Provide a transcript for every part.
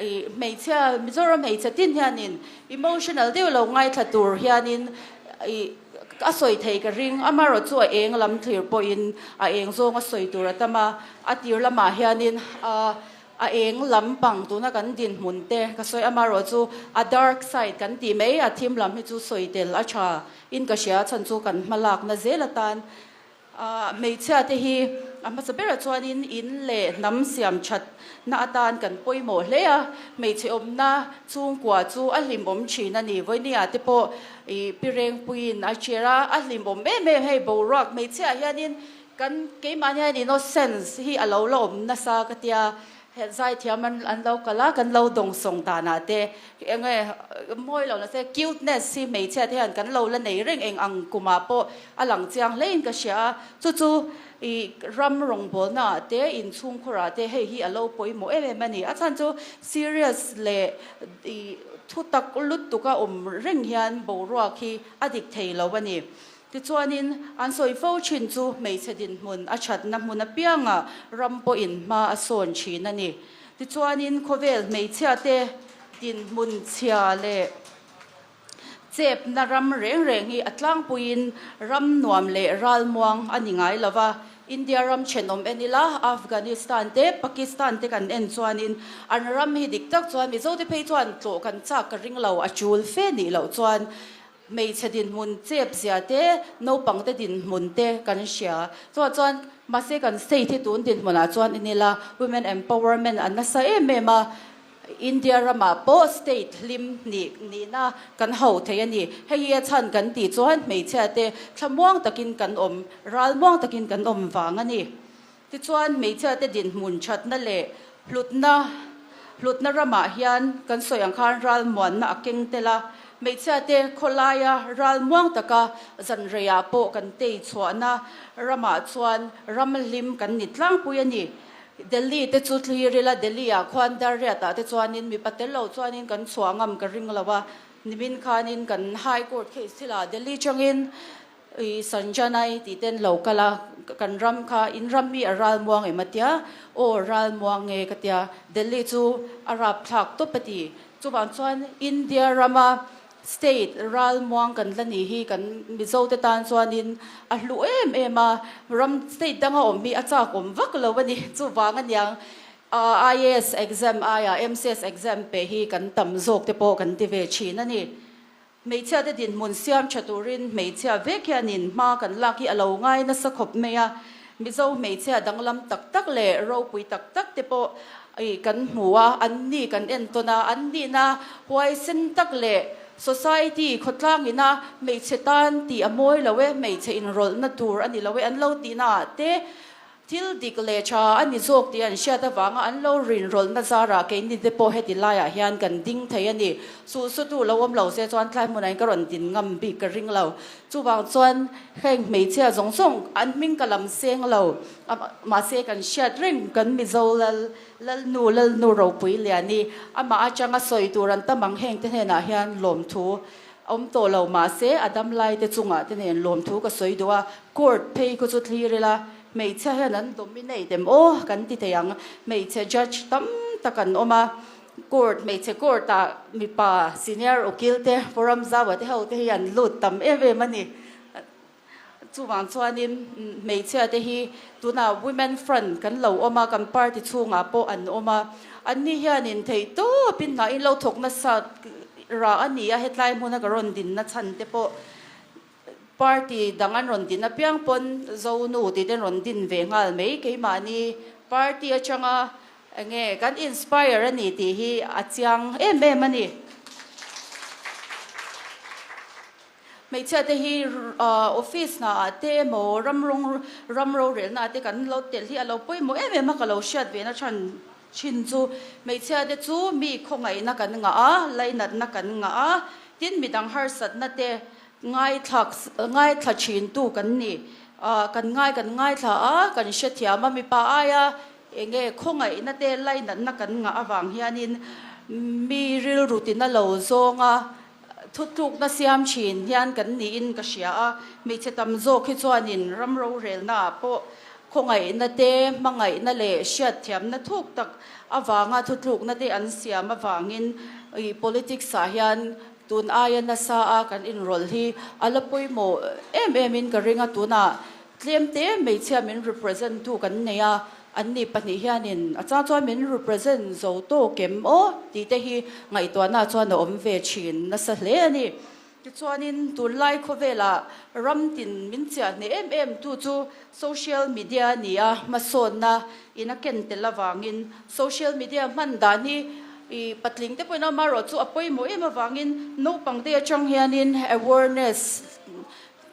I hmeichhia, Mizoram hmeichhe tin hianin emotional deuh lo ngaithla tur hianin i a sawi thei ka ring. Amaherawh chu a eng lam thlir pawhin a eng zawng a sawi tur a tam a, a tir lamah hianin a a eng lam pang tuna kan dinhmun te ka sawi. Amaherawh chu a dark side kan tih mai, a thim lam hi chu sawi tel a tha in ka hria, chhan chu kan hmalakna zel atan Hmeichhia te hi a hmasa berah chuanin in leh hnam siam that na atan kan pawimawh hle a, hmeichhe awmna chhungkua chu a hlimawm thin a ni. Vawinia te pawh ih pi Rengpuiin a chair a, a hlimawm em em hei boruak hmeichhiah hianin kan keimahni hian innocence hi a lo la awm nasa ka tia. He zaithiam an an lo kal a, kan lo dawngsawng danah te eng nge mawi lo nase cuteness hi hmeichhia te hian kan lo la nei reng eng ang kumah pawh a lang chiang hlein ka hria a, chu chu ih ram rawngbawlna ah te inchhungkhur ah te hei hi a lo pawimawh em em a ni. A chhan chu serious leh ih thutak lutuk a awm reng hian boruak hi a dik thei lo a ni. Tichuanin, an sawi fo thin chu hmeichhe dinhmun a thatna hmun apiangah ram pawhin hma a sawn thin a ni. Tichuanin, khawvel hmeichhiate dinhmun chhia leh chepna ram reng reng hi a tlangpuiin ram nuam leh ralmuang a ni ngai lo va. India ram thenawm en ila, Afghanistan te, Pakistan te kan en chuanin an ram hi dik tak chuan Mizote phei chuan tlawh kan chak ka ring lo, a tul fe nih loh chuan Hmeichhe dinhmun chep zia te, naupang te dinhmun te kan hria. Chuvang chuan mahse kan state hi tun dinhmunah chuan in ila women empowerment a nasa em em a, India ramah pawh state hlim nih nihna kan ho thei a ni. Hei hi a chhan kan tih chuan hmeichhia te thlamuang takin kan awm, ralmuang takin kan awm vang a ni. Tichuan, hmeichhiate dinhmun thatna leh hlutna hlutna ramah hian kan sawi ang khan ralmuanna a keng tel a. Hmeichhiate khawlaia ralmuang taka zanreiah pawh kan tei chhuahna ramah chuan ram hlim kan ni tlangpui a ni. Delhi te chu thlir ila, Delhi-ah khuan Darriat-ah te chuanin mipa tel lo chuanin kan chhuah ngam ka ring lo a. Nimin khanin kan High Court case thilah Delhi changin I Sanjanai tih ten lo kal a, kan ram kha in ram hi a ral muang em a tia, aw ral muang nge ka tia, Delhi chu a rap thlak tawp a ti. Chuvang chuan India rama state ral muang kan la ni hi kan Mizo te tan chuanin a hlu em em a, ram state danga awm hi a chak awm vak lo a ni. Chuvang aniang IAS exam aia MCS exam pe hi kan tam zawk te pawh kan ti ve thin a ni. Hmeichhia te dinhmun siam tha turin hmeichhia vek hianin hma kan lak hi a lo ngai nasa khawp mai a. Mizo hmeichhia danglam tak tak leh ropui tak tak te pawh ih kan hmu a, an ni kan entawn a, an nihna huaisen tak leh society khawtlang ina hmeichhe tan tih a mawi lo e, hmeichhe inrawlhna tur a ni lo e an lo tihna ah te Thil dik leh tha a ni zawk tih an hriat avanga an lo rinrawlhna zarah keini te pawh heti laiah hian kan ding thei a ni. Suhsutu lo awm lo se chuan tlai hmunah in ka rawn din ngam bik ka ring lo. Chuvang chuan heng hmeichhia zawng zawng an hming ka lam seng lo mahse kan hriat reng kan Mizo lal Lalnu Lalnu Ropui Liani amah atanga sawi tur an tam ang heng te hnenah hian lawmthu Awm tawh lo mahse a dam lai te chungah te nen lawmthu ka sawi duh a, court phei khu chu thlir ila hmeichhia hian an dominate em aw kan ti thei ang, hmeichhe judge tam tak an awm a, court hmeichhe court ah mipa senior ukil te forum zaua te ho te hi an lut tam em em a ni. Chuvang chuanin hmeichhia te hi tunah Women Front kan lo awm a, kan party chhungah pawh an awm a. Anni hianin theih tawpin hna in lo thawk nasa rah a ni a, hetlai hmuna ka rawn dinna chhan te pawh party dang an rawn din apiang pawn Zonu tih te an rawn din ve nghal mai. Keimahni party atanga enge kan inspire a ni tih hi a chiang em em a ni. Hmeichhia te hi office hna ah te emaw ram rawng ram rorelna ah te kan lo telh hi a lo pawimawh em em a, ka lo hriat ve na chhan thin chu hmeichhia te chu mi khawngaihna kan ngah a, lainatna kan ngah a, tin midang harsatna te ngaithlak ngaithla thin tu kan ni, kan ngai kan ngaithla a, kan hrethiam a, mipa aia enge khawngaihna te lainatna kan ngah avang hianin mi rilru tina lo zawnga Thutlukna siam thin hian kan niin ka hria a, hmeichhe tam zawk hi chuanin ram rorelnaah pawh Khawngaihna te, hmangaihna leh hriatthiamna thuk tak avanga thutlukna te an siam avangin i politics ah hian tun aia nasa a kan inrawlh hi a la pawimawh em em in ka ring a. Tunah tlem te hmeichhia min represent tu kan nei a, an ni pahnih hianin a chang chuan min represent zo tawk em aw tih te hi ngaihtuahna chuan a awm ve thin nasa hle a ni. Tichuanin tunlai khawvelah ram tin min chiah hneh em em tu chu social media a ni a, hmasawnna in a ken tel avangin social media hman dan hi i patling te pawhin amaherawh chu a pawimawh em avangin naupang te atang hianin awareness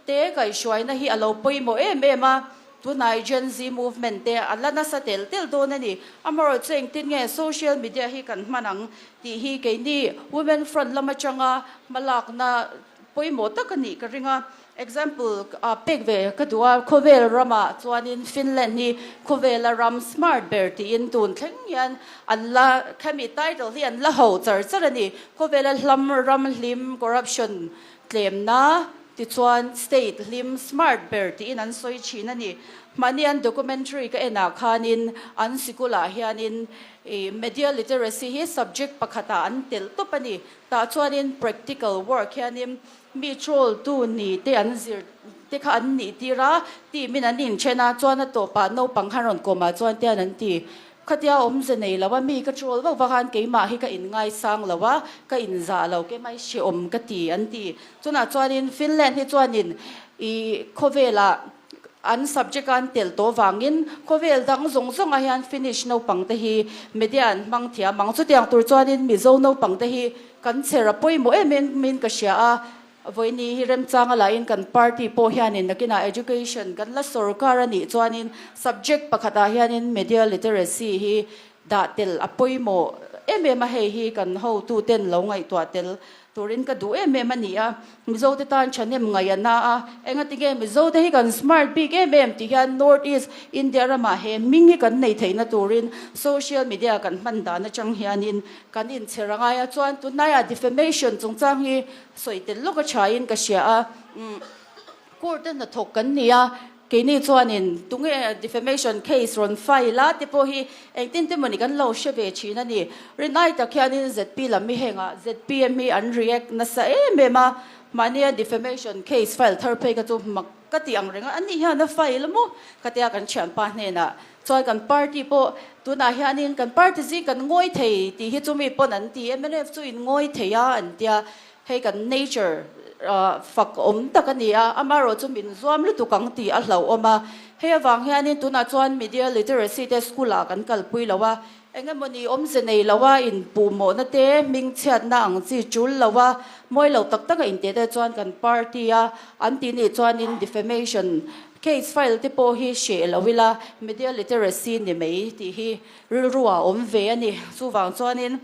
te kaihhruaina hi a lo pawimawh em em a. Tunai Gen Z movement te a la nasa tel tel dawn a ni. Amaherawh chu engtin nge social media hi kan hman ang tih hi keini Women Front lam atanga hmalakna pawimawh tak a nih ka ring a. Example pek ve ka duh a, khawvel ramah chuanin Finland hi khawvela ram smart ber tiin tun thleng hian an la khami title hi an la ho char char a ni. Khawvela hlam ram hlim corruption Tlemna tichuan state hlim smart ber tiin an sawi thin a ni. Mahni an documentary ka enah khanin an sikulah hianin ih media literacy hi subject pakhatah an telh tawp a ni. Tah chuanin practical work hianin mi troll tu ni te an zir te kha an nih tir a, team in an inthen a, chuan a tawpah naupang khan rawn kawmah chuan tian an ti. Khatia awmze nei lo a, mi ka troll vak vak a, keimah hi ka inngaisang lo a, ka inzah lo, keimah hi hrehawm ka ti an ti. Chunah chuanin Finland hi chuanin ih khawvelah an subject a an telh tawh vangin khawvel dang zawng zawngah hian Finnish naupang te hi media an hmang thiam ang. Chutiang tur chuanin Mizo naupang te hi kan chher a pawimawh em em in ka hria a. Vawiini hi remchanga lahin kan party pawh hianin nakinah education kan la sorkar a nih chuanin subject pakhatah hianin media literacy hi dah tel a pawimawh em em a, hei hi kan hotuten lo ngaihtuah tel turin ka duh em em a ni a. Mizote tan thahnem ngaih a na a, engatinge Mizote hi kan smart bik em em tih hian North East India ramah he hming hi kan nei theihna turin social media kan hman dan atang hianin kan inchher a ngai a, chuan tunlaiah defamation chungchang hi Sawi tel lawk a thain ka hria a, court a hnathawk kan ni a, keini chuanin tunge defamation case rawn file a te pawh hi engtin te mawni kan lo hre ve thin a ni. Rinai tak hianin ZP lam hi hengah zpm hi an react nasa em em a, mahnia defamation case file thar phei kha chu mak ka ti ang reng a, ani hian a file maw ka tia kan thianpa hnenah chuan kan party pawh tunah hianin kan party zing kan ngawi thei tih hi chumi pawn an ti, mnf chu in ngawi thei a an tia, hei kan nature fak awm tak a ni a, amaherawh chu min zuam lutuk ang tih a hlauhawm a, hei avang hianin tunah chuan media literacy te school ah kan kalpui lo a, Eng emawni awmze nei lo a inpuhmawhna te, hmingchhiatna ang chi tul lo a, mawi lo tak tak a inteh te chuan kan party a an tih nih chuanin defamation case file te pawh hi hreh lo ila media literacy ni mai tih hi rilru ah awm ve a ni. Chuvang chuanin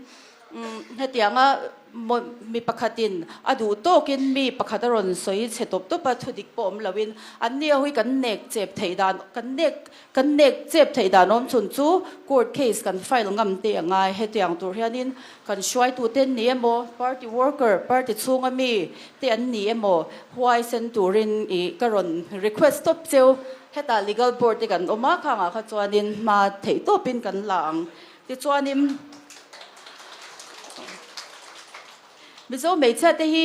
hetianga Mi pakhatin a duh tawkin mi pakhat a rawn sawi chhe tawp tawp a, thudik pawh awm loin an ni ho hi kan nek chep theih dan, kan nek kan nek chep theih dan awm chhun chu court case kan file ngam te a ngai. Hetiang tur hianin kan hruaitute an ni emaw, party worker, party chhunga mi te an ni emaw huaisen turin ih ka rawn request tawp cheu. Hetah legal board te kan awm a, khangah kha chuanin hma theih tawpin kan la ang. Tichuanin Mizo hmeichhia te hi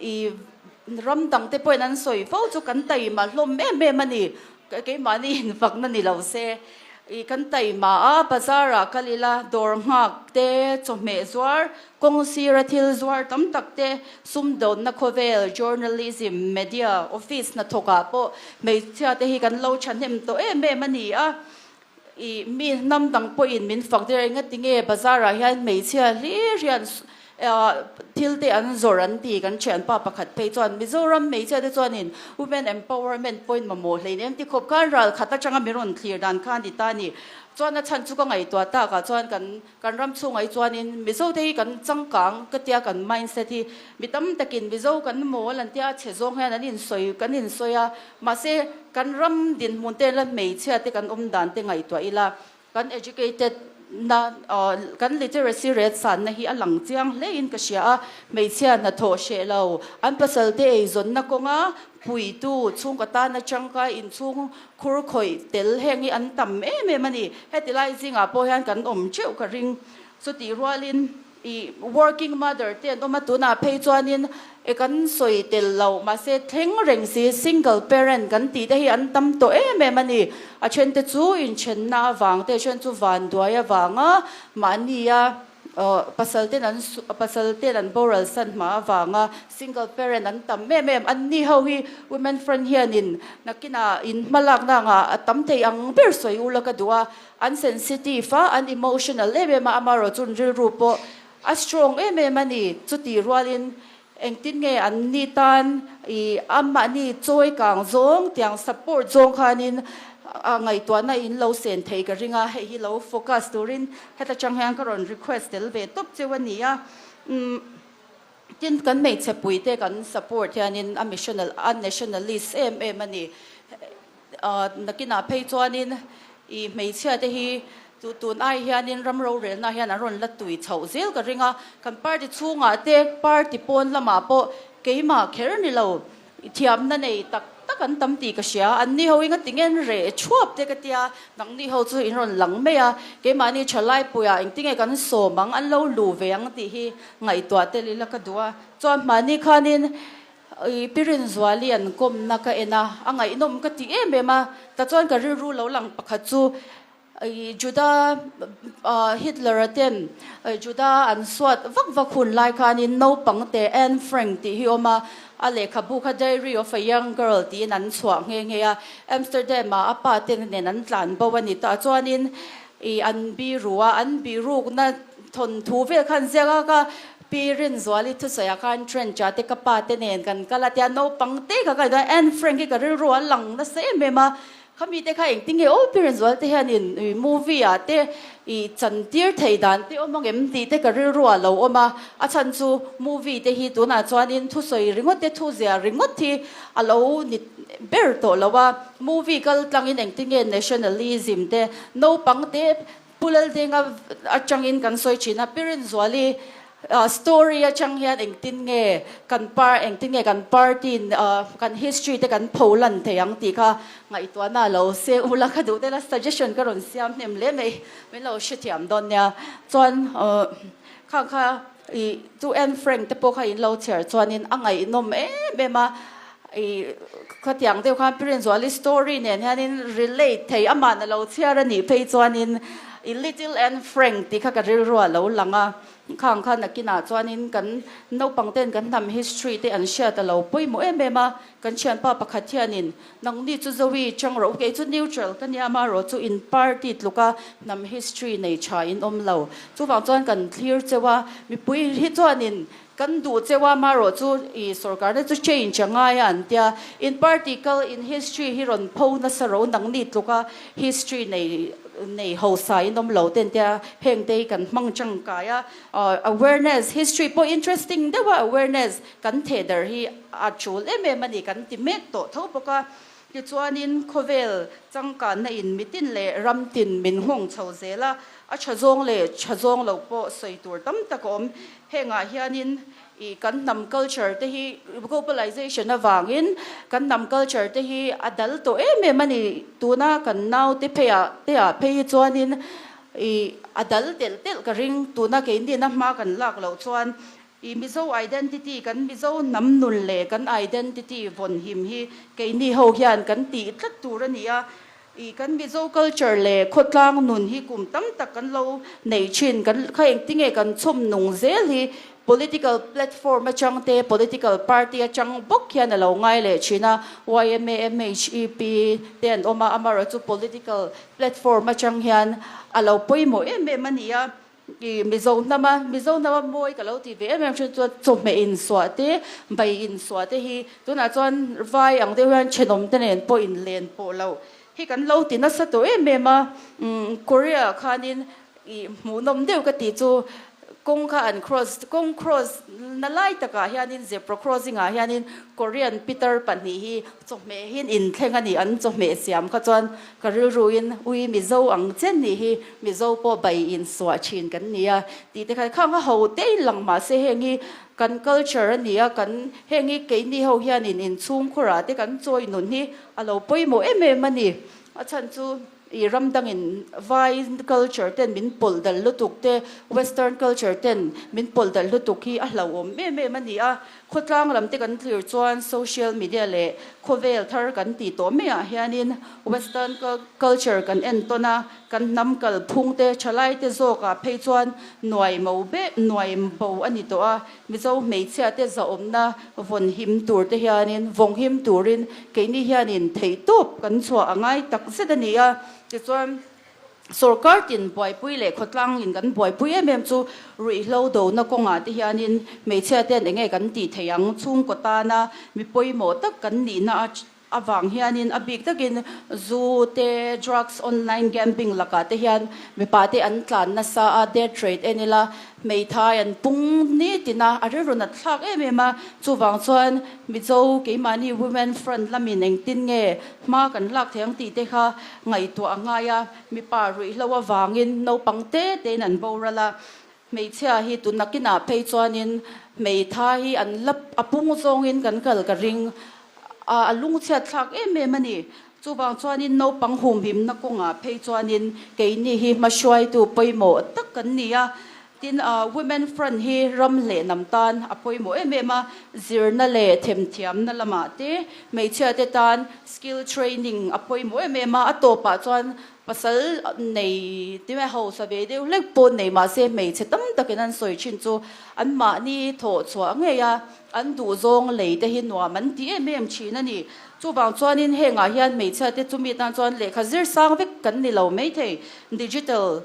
i ram dang te pawhin an sawi fo chu kan taima hlawm em em a ni. Keimahni infakna ni lo se i kan taima a, bazar ah kal ila dawr nghak te, chawhmeh zuar, kawng sira thil zuar tam tak te, sumdawnna khawvel, journalism, media, office hnathawk ah pawh hmeichhia te hi kan lo thahnem tawh em em a ni a. I mi hnam dang pawhin min fak der eng atinge bazar ah hian hmeichhia hlir hian thil te an zawrh an ti kan thianpa pakhat phei chuan Mizoram hmeichhia te chuanin women empowerment point mamawh hleinem ti khawp khan ral khat atanga min rawn thlir dan kha a ni ta a ni. Chuan a chhan chu ka ngaihtuah tak ah chuan kan kan ram chhungah hi chuanin Mizo te hi kan changkang ka tia kan mindset hi mi tam takin Mizo kan mawl an tia a chhe zawng hian an insawi kan insawi a Mahse, kan ram dinhmun te la hmeichhia te kan awm dan te ngaihtuah ila, kan educated na kan literacy rate sanna hi a lang chiang hle in ka hria a, hmeichhia hnathawh hreh lo, an pasal te eizawnna kawnga puitu chhungkaw tana tangkai inchhung khur khawih tel heng hi an tam em em a ni. Heti lai zingah pawh hian kan awm teuh ka ring. Chutih rualin I working mother te an awm a, tunah phei chuanin e kan sawi tel lo, mahse thleng reng si single parent kan tih te hi an tam tawh em em a ni. A then te chu inthenna avang te, a then chu vanduai avanga mahnia pasal ten an pasal ten an boral san hma avanga single parent an tam em em. Anni ho hi Women Front hianin nakinah in hmalakna angah a tam thei ang ber sawi ula ka duh a. An sensitive a, an emotional em em a, amaherawhchu an rilru pawh a strong em em a ni. Chutih rualin engtin nge an ni tan i amahni chawi kang zawng tiang support zawng khanin a ngaihtuahna in lo sen thei ka ring a, hei hi lo focus turin heta tang hian ka rawn request tel ve tawp cheu a ni a. Umm tin kan hmeichhe puite kan support hianin a missional a nationalist em em a ni. Nakinah phei chuanin i hmeichhia te hi chu tun ai hianin ram rorelna hian an rawn la tui chhoh zel ka ring a, kan party chhungah te party pawn lamah pawh keimah kher ni lo thiamna nei tak tak an tam tih ka hria, anni ho inga tinge an reh thuap te ka tia, nangni ho chu in rawn lang mai a, keimahni thalai puiah engtinge kan sawm ang an lo lu ve ang tih hi ngaihtuah tel ila ka duh a, chuan hmahni khanin I Pi Rinzuali an kawmna ka en a, a ngaihnawm ka ti em em a, tah chuan ka rilru lo lang pakhat chu i Juda Hitler-a ten Juda an suat vak vak hun lai khanin naupang te Anne Frank tih hi awm a, a lehkhabu kha Diary of a Young Girl tiin an chhuah nghe nghe a, Amsterdam-ah a pa te nen an tlan bo a ni. Tah chuanin i an biru a, an birukna thawnthu vel kha an ziak a, ka Pi Rinzuali thusawiah khan trench ah te ka pa te nen kan kal a tia naupang te kha ka ni Anne Frank hi ka rilru a lang nasa em em a, khami te kha engtin nge aw Pi Rinzuali te hianin i movie ah te i chantir thei dan te awm ang em tih te ka rilru ah lo awm a, a chhan chu movie te hi tunah chuanin thusawi ringawt te thu zia ringawt hi a lo ni ber tawh lo a, movie kal tlangin engtin nge nationalism te naupang te Pu Laldenga atangin kan sawi thin a, Pi Rinzuali story atang hian engtin nge kan par engtin nge kan party in kan history te kan pho lan thei ang tih kha ngaihtuahna a lo se ula ka duh tel a, suggestion ka rawn siam hnem hle mai, min lo hrethiam dawn nia. Chuan khang kha ih chu Anne Frank te pawh kha in lo chhiar chuanin a ngaihnawm em em a, ih khatiang deuh khan Pi Rinzuali story nen hianin relate thei amah na lo chhiar a nih phei chuanin ih Little Anne Frank tih kha ka rilru a lo lang a, khang kha nakinah chuanin kan naupang ten kan hnam history te an hriat a lo pawimawh em em a, kan thianpa pakhat hianin Nangni chu Zoe chang rawh u, kei chu neutral ka nia amaherawh chu in party tluka hnam history nei tha in awm lo. Chuvang chuan kan thlir cheu a, mipui hi chuanin kan duh cheu a amaherawh chu i sorkarna chu change a ngai a an tia. In party kal in history hi rawn pho nasa rawh u, nangni tluka history nei nei hausa in awm lo te an tia, heng te hi kan hmang tangkai a. Awareness, history pawh interesting deuh a awareness Kan thehdarh hi a tul em em a ni kan ti mek tawh tho bawk a. Tichuanin khawvel changkanna in mitin leh ram tin min nghawng chho zel a, a tha zawng leh tha zawng lo pawh sawi tur tam tak a awm. Hengah hianin ih kan hnam culture te hi globalization avangin kan hnam culture te hi a dal tawh em em a ni. Tuna kan naute pheiah te ah phei hi chuanin ih a dal telh telh ka ring. Tuna keini na hma kan lak loh chuan I Mizo identity, kan Mizo hnam nun leh kan identity vawn him hi keini ho hian kan tih tlat tur a ni a. I kan Mizo culture leh khawtlang nun hi kum tam tak kan lo nei thin, kan kha engtinge kan chhawm nung zel hi political platform atang te, political party atang bawk hian a lo ngai leh thin a. Yma, MHEP te an awm a, amaherawhchu chu political platform atang hian a lo pawimawh em em a ni a. I Mizo hnama, Mizo hnama mawi ka lo ti ve em em thin chuan chawhmeh insuah te, bai insuah te hi tunah chuan vai ang deuh hian thenawm te nen pawh in len pawh lo hi kan lo ti nasa tawh em em a. Umm Korea khanin i hmuhnawm deuh ka tih chu. Kawng kha an cross, kawng cross na lai takah hianin zebra crossing ah hianin Korean pitar pahnih hi chawhmeh hin inthleng a ni, an chawhmeh siam kha chuan ka rilruin ui Mizo ang chen nih hi Mizo pawh bai insuah thin kan ni a tih te kha khang a ho te in lang mahse heng hi kan culture a ni a, kan heng hi keini ho hianin inchhungkhurah te kan chawi nun hi a lo pawimawh em em a ni, a chhan chu. I ram dangin vai culture ten min pawlh dal lutuk te, western culture ten min pawlh dal lutuk hi a hlauhawm em em a ni a. Khawtlang lam te kan thlir chuan social media leh khawvel thar kan tih tawh maiah hianin western culture kan entawn a, kan hnam kalphung te thalai te zawkah phei chuan nuai mo be nuai bo a ni tawh a. Mizo hmeichhia te zahawmna vawn him tur te hianin vawng him turin keini hianin theihtawp kan chhuah a ngai tak zet a ni a. Tichuan, sorkar tin buaipui leh khawtlangin kan buaipui em em chu ruihhlo dona kawngah te hianin hmeichhia ten enge kan tih theih ang chhungkaw tana mi pawimawh tak kan nihna a Avang hianin a bik takin zu te, drugs, online gambling lakah te hian mipa te an tlan nasa a, death rate en ila hmeithai an pung nitin a, a rilru nat thlak em em a. Chuvang chuan Mizo keimahni Women Front lamin engtin nge hma kan lak thei ang tih te kha ngaihtuah a ngai a, mipa ruihhlo avangin naupang te tein an boral a, hmeichhia hi tunakinah phei chuanin hmeithai hi an la a pung zawngin kan kal ka ring. A lungchhiat thlak em em a ni. Chuvang chuanin naupang humhimna kawngah phei chuanin keini hi hmahruaitu pawimawh tak kan ni a. Tin, Women Front hi ram leh hnam tan a pawimawh em em a, zirna leh themthiamna lamah te hmeichhiate tan skill training a pawimawh em em a. A tawpah chuan pasal nei time hausa ve deuh hlek pawh nei mahse hmeichhe tam takin an sawi thin chu anmahni thawh chhuah ngei a. An duhzawng lei te hi nuam an ti em em thin a ni. Chuvang chuanin hengah hian hmeichhia te chumi tan chuan lehkha zir sang vek kan ni lo maithei. Digital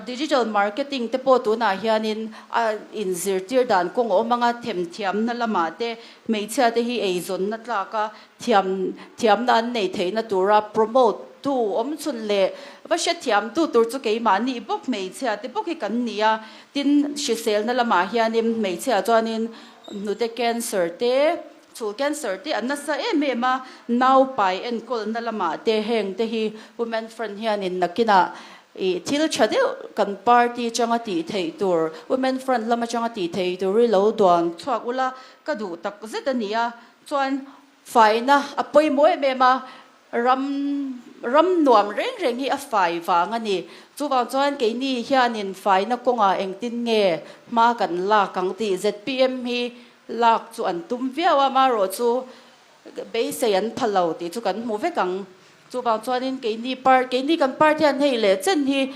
digital marketing te pawh tunah hianin a inzirtir dan kawng a awm ang a, themthiamna lamah te hmeichhia te hi eizawnna tlaka thiam thiamna an nei theihna tura promote tu awm chhun leh va hrethiam tu tur chu keimahni bawk hmeichhia te bawk hi kan ni a. Tin, hriselna lamah hianin hmeichhia chuanin hnute cancer te, chhul cancer te an nasa em em a, naupai enkawlna lamah te heng te hi Women Front hianin nakinah ih thil tha deuh kan party atanga tih theih tur, Women Front lam atanga tih theih tur hi lo duang chhuak ula ka duh tak zet a ni a. Chuan faina a pawimawh em em a, Ram ram nuam reng reng hi a fai vang a ni. Chuvang chuan keini hianin faina kawngah engtin nge hma kan lak ang tih zpm hi lak chu an tum viau a, amaherawh chu beisei an pha lo tih chu kan hmu vek ang. Chuvang chuanin keini par keini kan party hian hei leh chen hi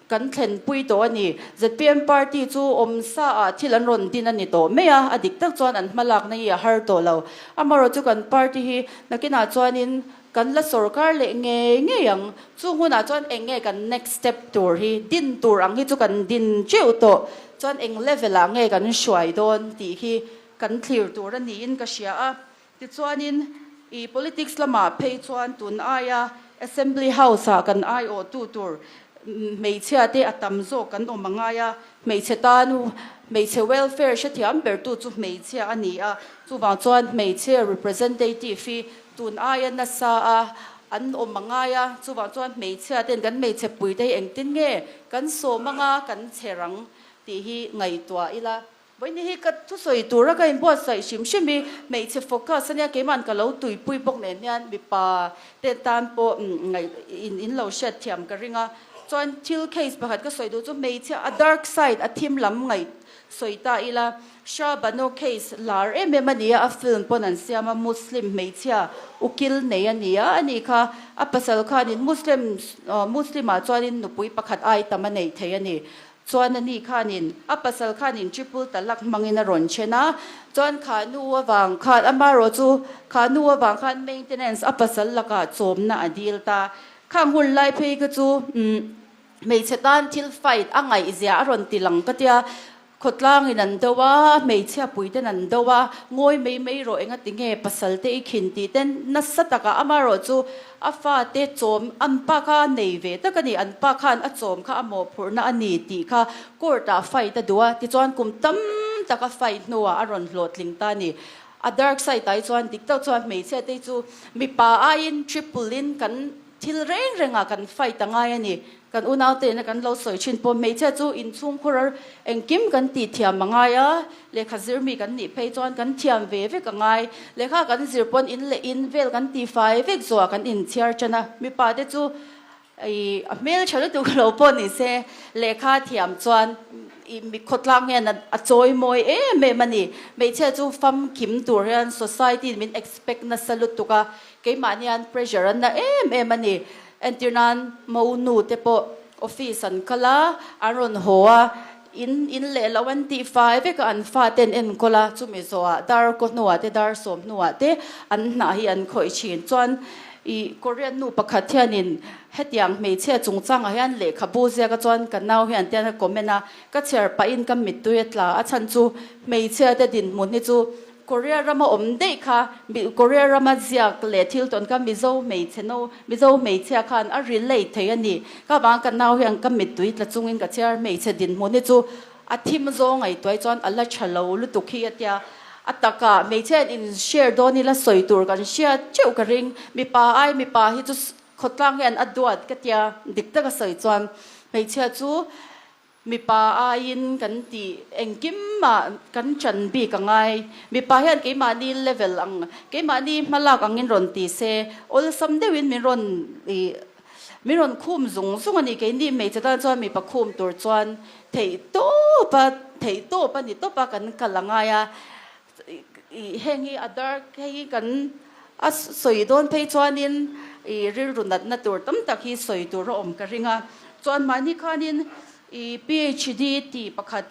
kan thlenpui tawh a ni. Zpm party chu awmsa ah thil an rawn din a ni tawh mai a, a dik tak chuan an hmalakna hi a har tawh lo. Amaherawh chu kan party hi nakinah chuanin kan la sorkar leh ngei ngei ang. Chung hunah chuan eng nge kan next step tur hi, din tur ang hi chu kan din teuh tawh. Chuan eng level ah nge kan hruai dawn tih hi kan thlir tur a niin ka hria a. Tichuanin, i politics lamah phei chuan tun aia Assembly House-ah kan aiawhtu tur hmeichhia te a tam zawk kan awm a ngai a, hmeichhe tan hmeichhe welfare hrethiam bertu chu hmeichhia a ni a, chuvang chuan hmeichhe representative hi tun aia nasa a an awm a ngai a, chuvang chuan hmeichhia ten kan hmeichhe puite hi engtin nge kan sawm anga kan che rang tih hi ngaihtuah ila. Vawiin hi ka thusawi tura ka inbuatsaih hrim hrim hi hmeichhe focus ania keima'n ka lo tuipui bawk nen hian mipa te tan pawh ngaih in lo hriat thiam ka ring a. Chuan thil case pakhat ka sawi duh chu hmeichhia a dark side a thim lam ngaih sawi ta ila Shah Bano case lar em em a ni a, a film pawn an siam a Muslim hmeichhia ukil nei a ni a, ani kha a pasal khanin Muslim Muslim ah chuanin nupui pakhat ai tam a neih thei a ni. Chuan a ni khanin a pasal khanin triple talak hmangin a rawn then a, chuan kha nu avang khan amaherawh chu kha nu avang khan maintenance a pasal lakah chawmna a dil ta. Khang hun lai phei kha chu umm hmeichhe tan thil fight a ngaihzia a rawn ti lang ka tia. Khawtlangin an do a, hmeichhia puiten an do a, ngawi mai mai rawh engati nge pasal te i khin tih ten nasa takah amaherawh chu a fate chawm an pa kha a nei ve tak a ni, an pa khan a chawm kha a mawhphurhna a ni tih kha court ah fight a duh a, tichuan kum tam tak a fight hnuah a rawn hlawhtling ta a ni. A dark side ah hi chuan dik tak chuan hmeichhia te hi chu mipa aiin triple in kan Thil reng rengah kan fight a ngai a ni. Kan unaute ina kan lo sawi thin pawh hmeichhia chu inchhungkhur engkim kan tih thiam a ngai a, lehkha zirmi kan nih phei chuan kan thiam ve vek a ngai. Lehkha kan zir pawn in leh in vel kan ti fai vek zuah kan inchhiar tan a. Mipa te chu i a hmeltha lutuk lo pawh ni se lehkha thiam chuan i mi khawtlang hian a chawi mawi em em a ni. Hmeichhia chu famkim tur hian society in min expect nasa lutuk a. Keimahni hian pressure an na em em a ni. Entir nan mo nu te pawh office an kal a, an rawn haw a, in in leh loh an tih fai vek a, an fa ten enkawl a, chumi zawhah dar kaw hnuah te dar sawm hnuah te an hnah hi an khawih thin. Chuan ih Korean nu pakhat hianin hetiang hmeichhia chungchangah hian lehkhabu ziaka chuan ka nau hian tian a comment a, ka chhiar pahin ka mittui a tla a chhan chu hmeichhia te dinhmun hi chu Korea rama awm daih kha Korea rama ziak leh thil tawn kha Mizo hmeichhe no Mizo hmeichhia khan a relate thei a ni. Ka vang ka nau hian ka mittui tla chungin ka chhiar hmeichhe dinhmun hi chu a thim zawng ngaihtuah hi chuan a la tha lo lutuk hi a tia. A takah hmeichhia in share dawn ila sawi tur kan hria teuh ka ring. Mipa ai mipa hi chu khawtlang hian a duat ka tia dik taka sawi chuan hmeichhia chu Mipa aiin kan tih engkim mah kan chan bik a ngai. Mipa hian keimahni level ang, keimahni hmalak angin rawn ti se, awlsam deuhin min rawn ih min rawn khum zung zung a ni. Keini hmeichhe tan chuan mipa khum tur chuan theih tawp a, theih tawp a ni tawp a kan kal a ngai a. Ih heng hi a dark hei hi kan a sawi dawn phei chuanin ih rilru natna tur tam tak hi sawi tur a awm ka ring a. Chuan mahni khanin ih PHD tih pakhat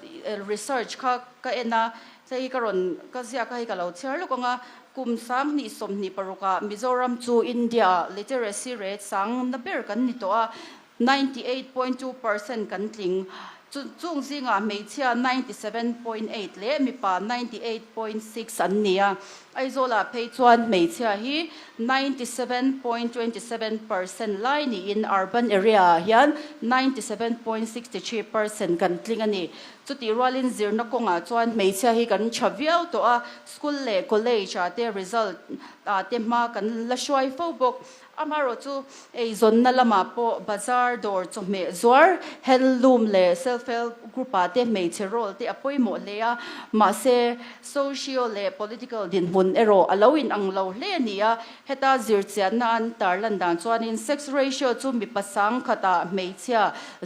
research kha ka en a, hei hi ka rawn ka ziak a hei ka lo chhiar lawk ang a, kum 20 26 ah Mizoram chu India ah literacy rate sang na ber kan ni tawh a, 98.2% kan tling. Chung zingah hmeichhia 97.8 leh mipa 98.6 an ni a. Aizawlah phei chuan hmeichhia hi 97.27% lai niin urban area-ah hian 97.63% kan tling a ni. Chutih rualin zirna kawngah chuan hmeichhia hi kan tha viau tawh a, school leh college-ah te result-ah te hma kan la hruai fo bawk. Amaherawh chu eizawnna lamah pawh bazar dawr chawhmeh zuar, handloom leh self help group ah te hmeichhe role te a pawimawh hle a, mahse socio leh political dinhmun erawh a lo inang lo hle a ni a. Heta zirchianna an tarlan dan chuanin sex ratio chu mipa sang khatah hmeichhia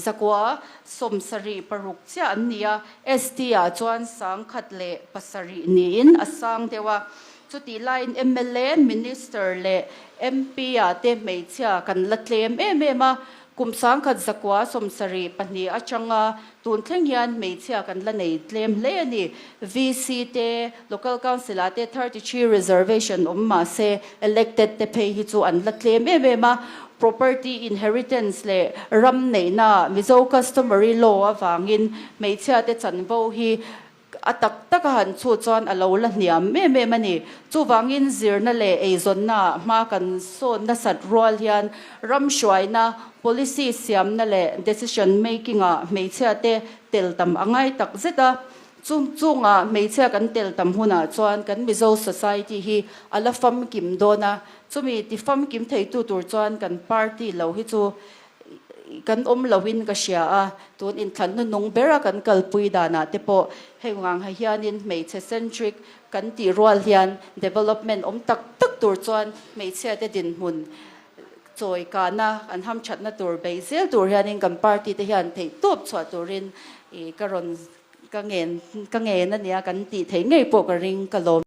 zakua 76 chiah an ni a, ST ah chuan 107 niin a sang deuh a. Chutih laiin mla, Minister leh MP ah te hmeichhia kan la tlem em em a, kum 1972 atanga tun thleng hian hmeichhia kan la nei tlem hle a ni. VC te, Local Council ah te 33 reservation awm mah se elected te phei hi chu an la tlem em em a. Property inheritance leh ram neihna ah Mizo customary law avangin hmeichhia te chanvo hi A tak tak a han chhut chuan a lo la hniam em em a ni. Chuvangin zirna leh eizawnnaah hma kan sawn nasat rual hian ram hruaina, policy siamna leh decision making-ah hmeichhia te tel tam a ngai tak zet a. Chung chungah hmeichhia kan tel tam hunah chuan kan Mizo society hi a la famkim dawn a. Chumi ti famkim theitu tur chuan kan party lo hi chu Kan awm loin ka hria a, tun inthlan hnunung bera kan kalpui danah te pawh hei ngang ha hianin hmeichhe centric kan tih rual hian development awm tak tak tur chuan hmeichhia te dinhmun chawi kahna an hamthatna tur beih zel tur hianin kan party te hian theihtawp chhuah turin ih ka rawn ka ngen ka ngen ania kan tih theih ngei pawh ka ring ka lawm.